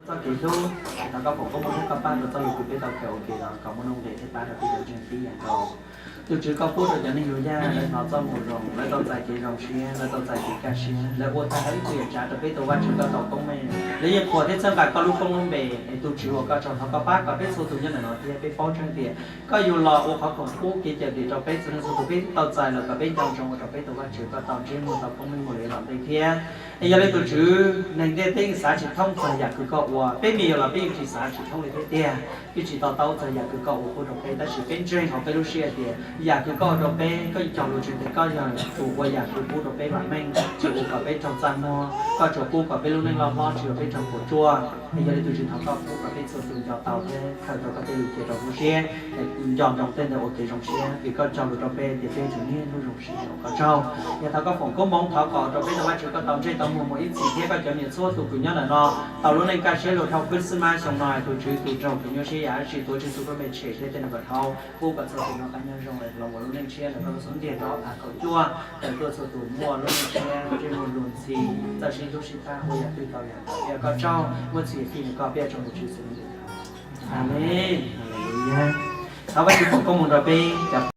Txoj kev hlub, thov koj foom koob hmoov thiab koj pab rau txoj lus kws peb tau kawm ua ke los kom muaj nuj nqis thiab pab rau peb cov ntseeg tib yam nkaus. Tus Tswv, koj pub rau cov neeg yug yaj lawv hnov txoj moo zoo, lawv tau txais kev zoo siab, lawv tau txais kev kaj siab, lawv ua tag hauv ib txhia yam tsav rau peb tus Vajtswv koj tau koob meej. Lawv yeej qhuas thiab txhawb nqa koj lub koob lub npe. Es tus Tswv uas koj tsaug, thov koj pab kom peb txhua tus nyob ntawm no thiab peb paub tseeb tias koj yug los ua qhov khoom pub kev cawm dim rau peb txhua leej txhua tus, peb tau txais los kom peb nco ntsoov ua rau peb tus Vajtswv koj tau ntsej muag tau koob meej mus lawm yav tom ntej thiab. Es yog li tus Tswv, neeg ntiaj teb xav tsis thoob txog yam kws koj ua, peb me nyuam los peb yeej tsis xav tsis thoob li thiab tiag, yeej tsis to taub txog yam kws koj ua pub rau peb, tab sis peb ntseeg hauv peb lub siab tias yam kws koj ua rau peb, koj yeej cog lus tseg tias koj yog tus ua yam kws pub rau peb vam meej, tsis ua kom peb raug txaj muag, koj tsuas pub kom peb lub neej loj hlob tsis ua peb raug puas tsuaj. Es yog li tus Tswv, thov koj pub kom peb txhua tus nco tau thiab khaws tau koj tej lus cia rau lub siab, nco ntsoov tej ntawd ua kev zoo siab, vim koj cog lus rau peb tias peb yuav tsum niaj hnub zoo siab, ua koj tsaug. Yog thov koj foom koob hmoov, thov kom rau peb tus Vajtswv koj tau ntsej tau muag mus ib txhis thiab koj cov me nyuam txhua tus kws nyob ntawm no tau lub neej kaj siab lug dhau Christmas xyoo no, tus Tswv tus raug kev nyuaj siab yam dab tsi, tuav Tswv Yexus koj me tshem thiab tej no kom dhau, pub kom txhua tus noj qab nyob zoo los ua lub neej tshiab ntawm koj lub xub ntiag rau ob phav kaum cuaj, kom tuaj txhua tus muaj lub neej tshiab, ntsej muag luag ntxhi, txawj sib hlub sib pab, ua yam twg tau yam ntawd. Yog koj tsaug, muaj txhia fij nws koj peb tsaug tus Tswv xwb. Amees. Haleluya. Thov Vajtswv foom koob hmoov rau peb cov